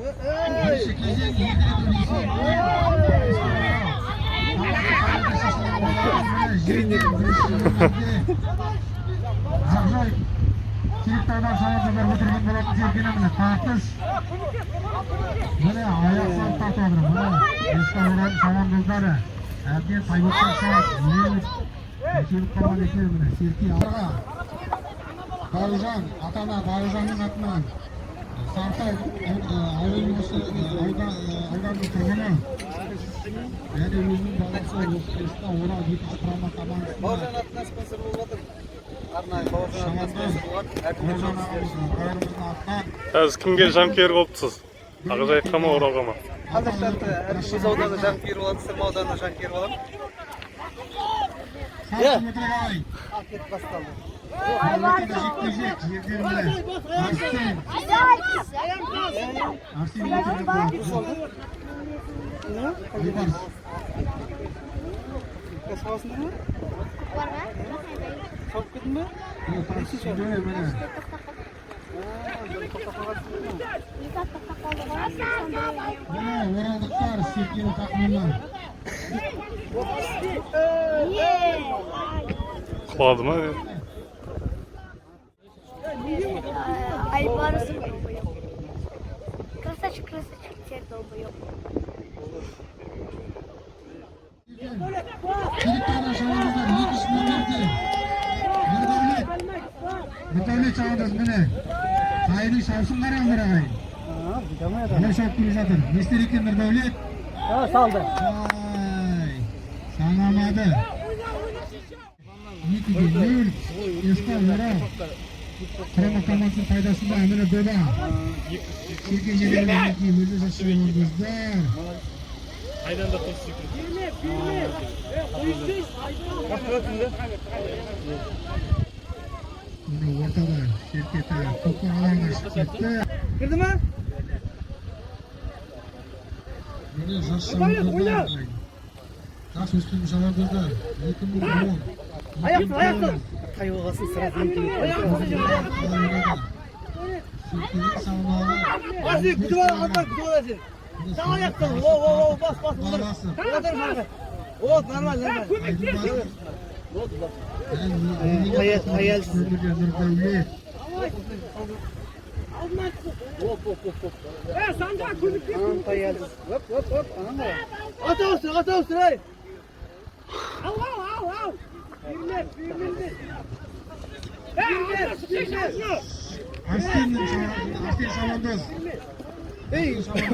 Бірінші кезең екі рет есеп. Ақжай Теректаудан шабандоздар отырған болатын серкені, міне, тартыс. Міне, аяқ салып тартып жатыр. Міне, СК Оралдың шабандоздары әбден тайботтан салып, өліп, келіп қалған екен, міне, серке алға. Бауыржан, ата-ана Бауыржанның атынан Сарытау ауылының осы ауданының тұрғыны және өзінің баласы осы СК Орал екінші құрама командасына Бауыржан атынан спонсор болып жатыр. Арнайы Бауыржан атынан шабандоз спонсор болып жатыр. Әкімдер Бауыржан жұмыс ағамыздың, бауырымыздың атынан. Қазір кімге жанкүйер болыпсыз? Ақжайыққа ма, Оралға ма? Қазір шартты әркім өз ауданына жанкүйер болады, Сырма ауданына жанкүйер боламын. Сарытау отырып алайын. Кетіп басталды. Ортада жекпе-жек, жерден, міне, Арсен. Арсен отырған болатын. Айбарыс. Соғасыңдар ма? Соғып кеттің бе? Міне, тартыс үстінде, міне. Тоқтап қалғансың ба? Міне, оралдықтар серкені тақымынан. Құлады ма? Айбарыс. Красавчик, красавчик, теперь долбоеб. Теректаудан шабандоздар екінші номерде. Нұрдәулет. Нұрдәулет шабандоз, міне. Тайының шаусын қараңдар, ағайын. Қалай шауып келе жатыр. Не істер екен Нұрдәулет? Салды. Ай, санамады. 2-0. СК Орал құрама командасының пайдасында, міне, дода. Серке жерден мінекей өзі жас шабандоздар. Қайдан да қос секірді. Міне, ортада серке көкпар алаңына шығып кетті. Кірді ма? Міне, жас шабандоздар. Жас өспірім шабандоздар. 2010. Аяқты, аяқты. Тай болғасын сразу. Серкенің салмағы. Арсен, күтіп ал, Алдар, күтіп ал сен. Сал аяқты. О, о, о, бас, бас, отыр. Отыр, нормально. Вот, нормально, нормально. Нұрдәулет. Оп, оп, оп, оп. Тай әлсіз. Оп, оп, оп. Ата ауыстыр, ата ауыстыр, ай. Ал, ал, ал, ал. Бирмер, бирмер. Бирмер, бирмер. Арсен, Арсен шабандоз. Ей,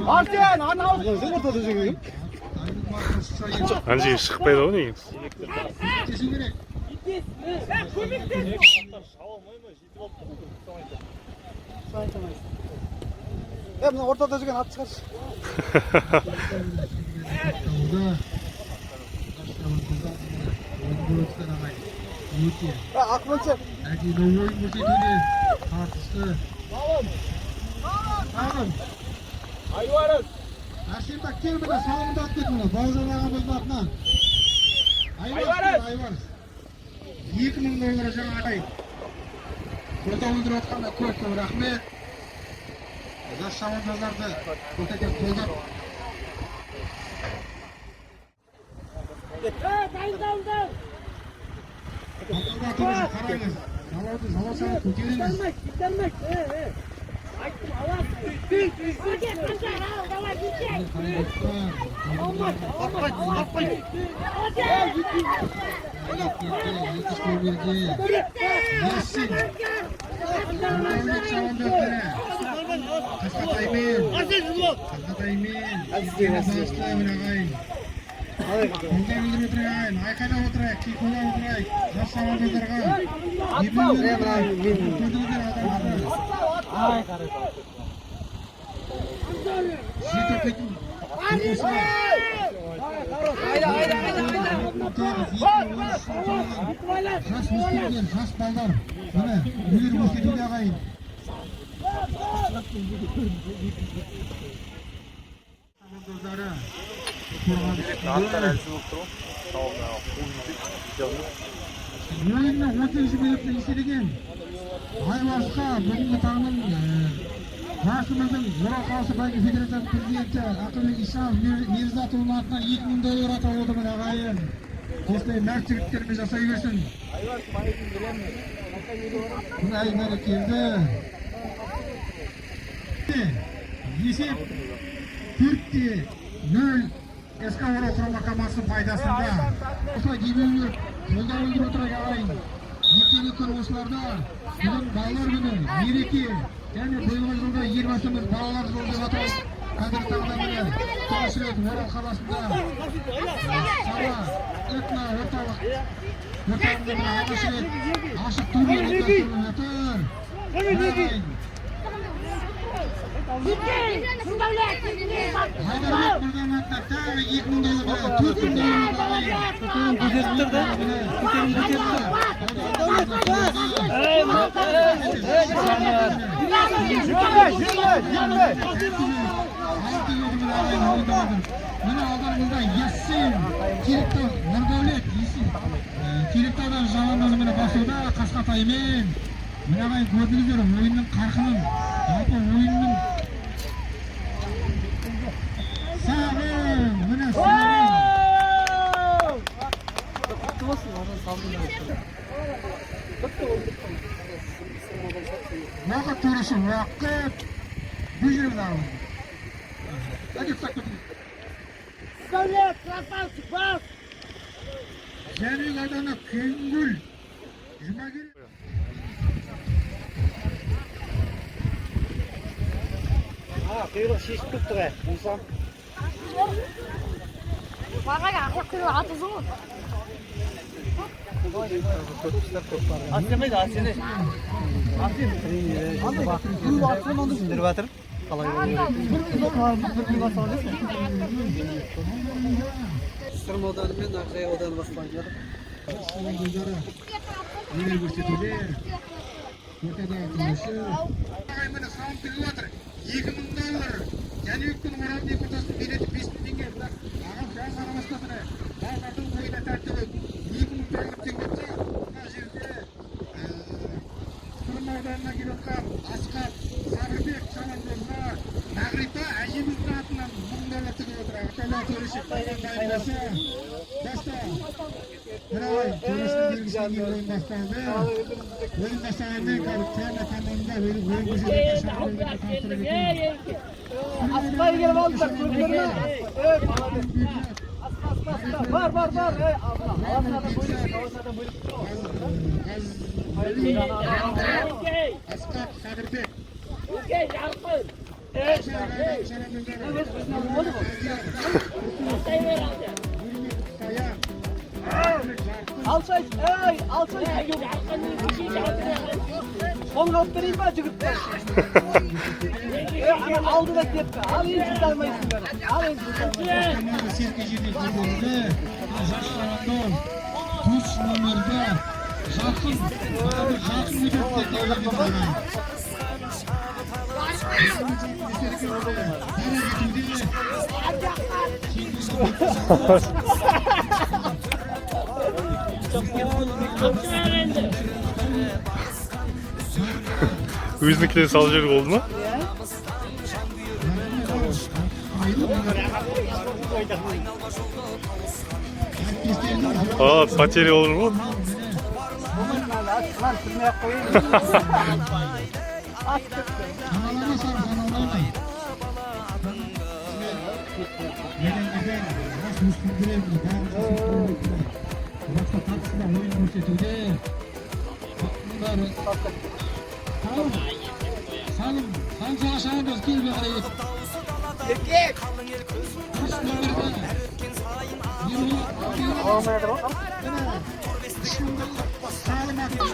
Арсен, ана ауыстыр. Ортада жүрген. Ана жерге шықпайды ғой негізі. Кесу керек. Көмектес. Е, мына ортада жүрген ат шығаршы. Тоқталды. Жас шабандоздар, міне, ойын көріп ағайын. Өте Ақмоншақ. әдемі ойын көрсетуде. Тартысты. Тағым. Арсен, бак, кел, міне, салымды алып кет, міне, Бауыржан ағамыздың атынан. Айбарыс, Айбарыс. 2000 доллар жаңа ағайын. Қолдау білдіріп жатқанына көп көп рахмет. Жас шабандоздарды көрсеткен қолдап. Дайындалыңдар. Қолдау қараңыз. Жалауды жалау салып көтереміз. Итермек, итермек. Айттым, аласың. Давай, Міне, қараңыздар. Екінші номерде Ясин. Нұрдәулет шабандоз, міне. Қасқатаймен. Қасқатаймен. Дауыстай, міне, ағайын. Қолдау білдіріп отырайық, ағайын. Айқайлап отырайық, қолдап отырайық. Жас шабандоздарға. Демеу отырайық. Көрдіңіздер адамдар. Жеті оқитын оқушылар. Айда, айда, айда, айда. 19, 2013 жылғы жас өспірімдер, жас балдар. Міне, өнер көрсетуде, ағайын. Шабандоздары қорғаныс үстінде. Ойынның 18 минутын еселеген Айбарысқа бүгінгі таңның Жарысымыздың Орал қаласы бәйге федерациясының президенті Ақылбек Ишанов Мирзатұлының атынан 2000 доллар атап отырмын, ағайын. Осылай мәрт жігіттеріміз жасай берсін. Міне, ай, бәрекелді. Есеп 4-0 СК Орал құрама командасының пайдасында. Осылай демеулер, қолдау білдіріп отырайық, ағайын. Ертеңгі күн осыларда, бүгін балалар күні, мереке. Және биылғы жылда Елбасымыз балалар жылы деп аталып, қазіргі таңда, міне, тұңғыш рет Орал қаласында сала этно орталығында, міне, алғаш рет ашық турнир ұйымдастырылып жатыр. Міне, ағайын, Айдарбек мырзаның атына тағы 2000 доллар, 4000 доллар, ағайын. Көтерін көтеріп тұр да. Көтерін көтеріп тұр. Ей, Мұрат, ей, ей, Жанар. Жүрме, жүрме, жүрме. Міне, алдарыңызда Яссин Теректау, Нұрдәулет Есин Теректаудан шабандозы, міне, басуда қасқатаймен. Міне, ағайын, көрдіңіздер ойынның қарқынын, жалпы ойынның сағын, міне, сағын. Құтты болсын, арзан салдым. Уақыт, төреші, уақыт. Бұл жерде ағайын. Әке, ұстап кетіңіз. Дәулет, красавчик, бас! Жәнібек ауданы, Күнгүл Жұмагер. А, құйрық шешіп кетті ғой. Болсам. Маған ақыл құйрық аты ғой. Асен қайда, Асен? Асен. Андай, құйрық түсіндіріп жатыр. Қалай? Бір бір бір салып. Сырым ауданы мен Ақжайық ауданы басталып жатыр. Шабандоздары өнер көрсетуде. Ортадағы төреші. Ағайын, міне, салым тігіп жатыр. 2000 доллар. Жәнібек пен Оралдың екі ортасының билеті 5000 теңге. Бірақ ағам соған қарамастан, міне, балалардың ойына тәртібі 2000 доллар тігіп жатса, мына жерде Сырым ауданына келіп жатқан Асқат Сабырбек шабандозға Мағрипа әжеміздің атынан 1000 доллар тігіп отыр. Ортадағы төреші дайын болса, баста. Міне, ағайын, төрешінің белгісінен кейін ойын басталды. Ойын басталғаннан қазір құрама команда ойын көрсететін шабандоздарды таныстыра кетейін. Асықпай келіп алдыңдар, көрдіңдер ме? Ей, молодец. Асықпа, асықпа, асықпа. Бар, бар, бар. Ей, аласың адам бөлек, аласың адам бөлек. Асқат Сабырбек. Өке, жарқын! Шабандоздары. Бастай бер алды. Алшай, ей, алшай. Жарқын, Қолға алып берейін ба, жігіттер? Ей, ана алдына кетті. Ал енді жете алмайсыңдар. Ал енді жете алмайсыңдар. Команда серке жерде көтерілді. Жас шабандоз 3 номерде Жарқын, қазір Жарқын өтеді деп ағайын. Дара кетуде. Жібер енді. Өзінікіне салып жіберуге болды ма? А, потеря болып жүр ғой. Мынаны түсірмей ақ қояйын. Саналама, сар, саналама. Неден жас өспірімдер, барлық басқа тартысында ойын көрсетуде. Бәрі. Салым, Салым, Салым саған, шабандоз, кел бері қарай өт. 3 номерде Ерболат Абдилов. Міне, 3 номерде Салым аты.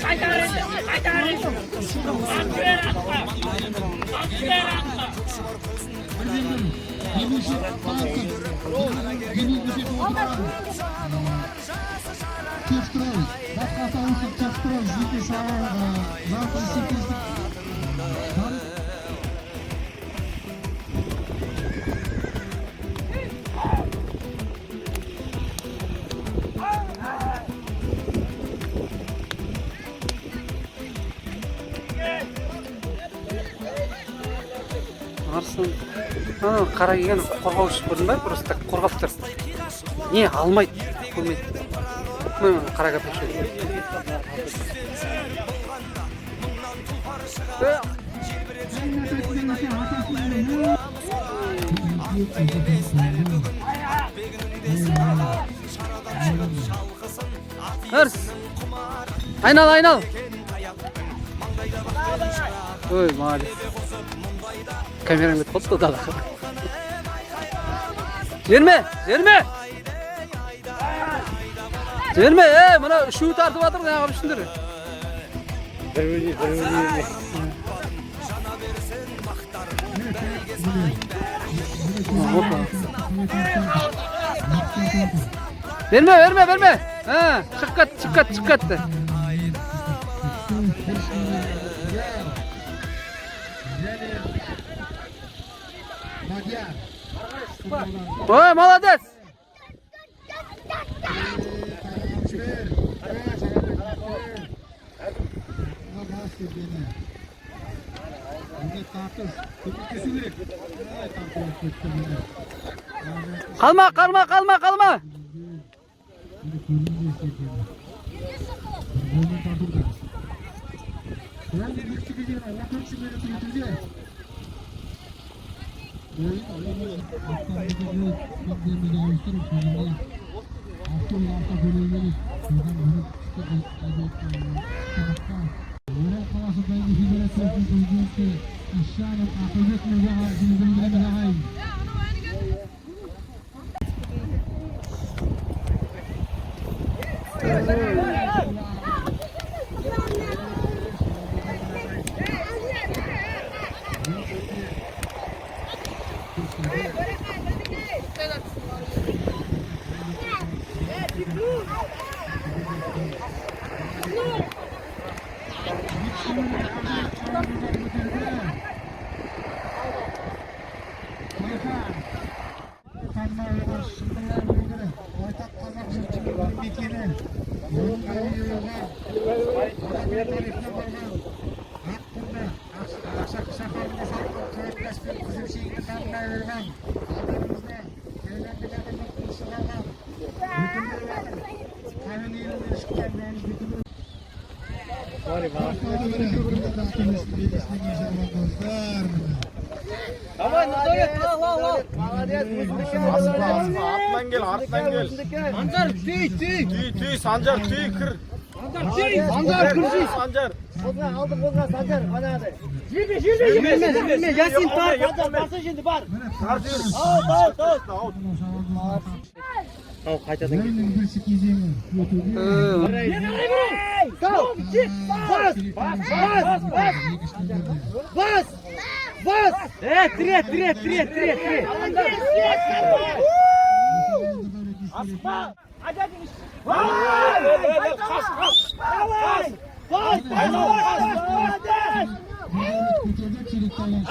Қайтар енді, қайтар енді. Атып жібер атқа. Атып жібер атқа. Бірден демеуші танытып, демеу көрсетіп отырған Техстрой, Батыс Қазақстан облысының Техстрой жеке жалпы серіктестік. Жарыс. Арыстан ана қара киген қорғаушы, көрдің ба? Просто так қорғап тұр, не алмайды, көрмейді. Міне, міне, қара капюшон. Е, Арс, айнал, айнал! Ой, молодец! Камераң кетіп қалыпты да. Жіберме, жіберме, жіберме! Е, мына үшеуі тартып жатыр, неғып ішіңдер? Бір біріне. Опа. Берме, берме, берме! Ha, шығып кетті, шығып кетті, шығып кетті. Және Мадияр. Ой, молодец! Жібер. Бас Серкені. Енді тартыс. Көмектесу керек. Ай, тартып кетті міне. Қалма, қалма, қалма, қалма! Енді көрінді Серкені. Бір қолмен тартуда. Ойын екінші кезеңі 14 минут өтуде. Ойын ауыстырып, соңында автобус автокөлігі керек. Содан мініп тамаққа. Орал қаласы бәйге федерациясының президенті Ишанов Ақылбек мырзаға білдіреміз, ағайын. Танымал шымырлар өңірі, ортақ қазақ жұртшылығының мекені, оның тарихына барған Аққұмда, шаһарында салынған Қайыртас пен Қызылшегіне танымал болған ауданымызда Тайландық адамдар қылышы қалған Бекінбай батыр Қайын елінен шыққан Рамыз Бекінбай. Шабандоздар, міне. Давай, Нұрдәулет, ал, ал, ал! Молодец! Асықпа, асықпа, артынан кел, артынан кел. Санжар, түй, түй! Түй, түй, Санжар, түй, кір. Санжар, кірші! Санжар. Қозға, алды, қозға, Санжар, анағыдай. Жіберме, жіберме, жіберме, Ясин, тарт, Санжар, баса енді, бар. Аут, аут, аут. Ал қайтадан. Ойынның бірінші кезеңі өтуде. Сал, бас, бас, бас, бас, бас, бас! Е, тіре, тіре, тіре, тіре, тіре. Асықпа! Қаш, қаш! Давай! Бас, бас, бас, Көтерді Теректаудан.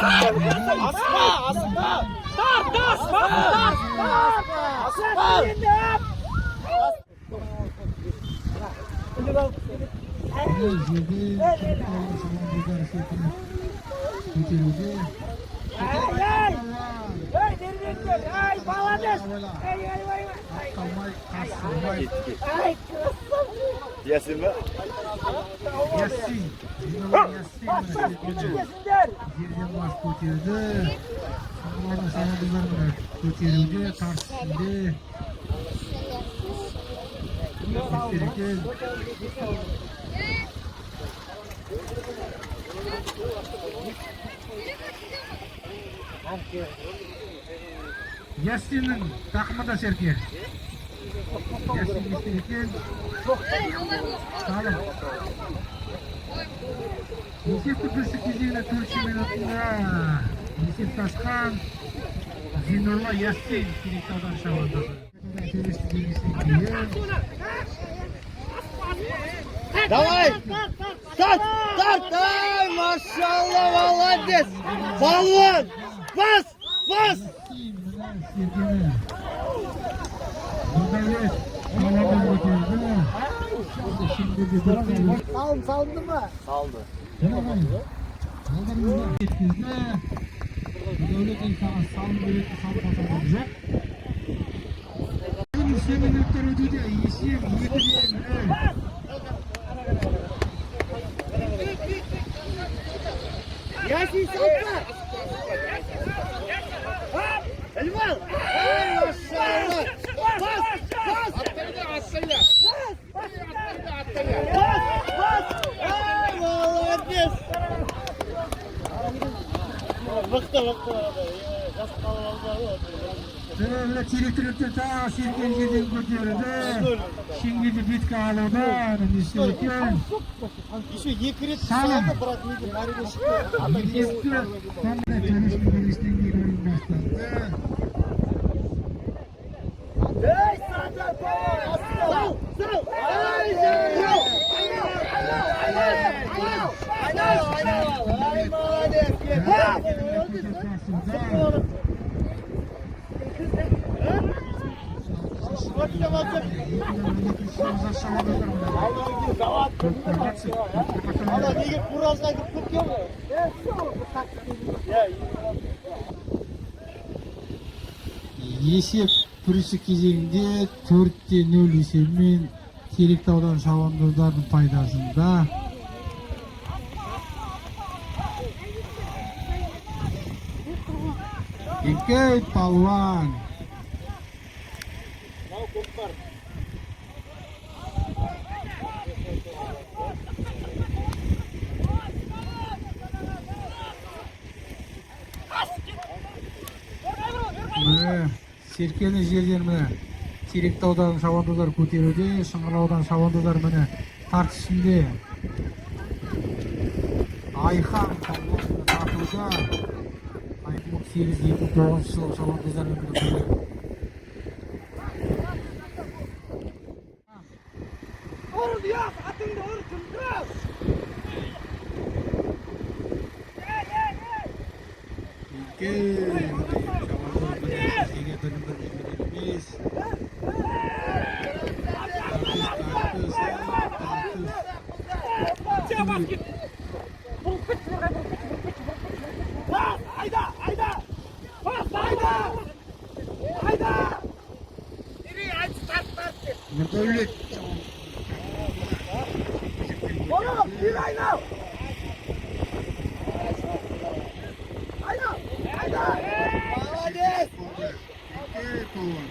Асықпа, асықпа. Тарт, тарт, тарт! Асықпа. Жерде шабандоздар серпініп көтеруде. Ей, дербеттер! Ай, молодец! Ай, ай, ай! Атталмай, қасқырмай. Ай, красавчик! Ясин ба? Яссин. Яссин. Көмектесіңдер! Жерден бас көтерді. Шабандоздар шабандоздар міне көтеруде, тартыс үстінде. Не істер екен? Яссиннің тақымында Серке. Яссин не істер екен? Салым. Есепті бірінші кезеңінің төртінші минутында есепті ашқан Зинурла Яссин, Теректаудан шабандозы. Төрешті белгісінен кейін Давай! Старт! Старт! Ай, машалла, молодец! Балуан! Бас! Бас! Яссин мына Серкені. Нұрдәулет шабандоз көтерді. Шеңберде төрт. Салым салынды ма? Салды. Алдарыңызда жеткізді. Нұрдәулет енді саған салым беретін салым тасалған жоқ. Соңғы минуттар өтуде. Есеп 2-0. Ясин, салма! Іліп ал! Ай, машалла! Бас! Бас! Бас! Бас! Ай, молодец! Мықты, мықты. Жас қалып алды ғой. Міне, теректіліктер тағы серкен жерден көтерілді. Шеңберді бетке алуда. Не істеп екен? Еще екі рет Салым. салды, бірақ неге мәреге шықты. Ата Есепті сондай төрешінің белгісінен кейін ойын басталды. Ей, Санжар, палуан, асықпа! Сал, сал! Ай, жай! Айнал, айнал, айнал, айнал! Айнал, айнал! Ай, молодец! Басуда. Ана неге куражға кіріп кеткен ғой? Есеп бірінші кезеңде 4-0 есебімен Теректі ауданы шабандоздардың пайдасында. Еңкей палуан. Мынау көкпар. Міне, серкені жерден міне Теректі ауданының шабандоздары көтеруде, Шыңғырлау ауданының шабандоздары міне тартыс ішінде. Айхан палуан тартуда. 2008-2009 жылғы шабандоздармен бірге. Ұр, Диас, атыңды ұр, күндіз! Еңкей, міне шабандоз міне жерге бірін-бірі жіберер емес. Тартыс, тартыс, тартыс. Бас, айда, айда! Бас, айда! Айда! Нұрдәулет. Oğlum, bir ayna! Ayna! Ayna! Молодец! Еңкей палуан.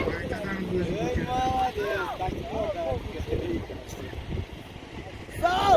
Қайтадан өзі көтерді. Молодец! Сал!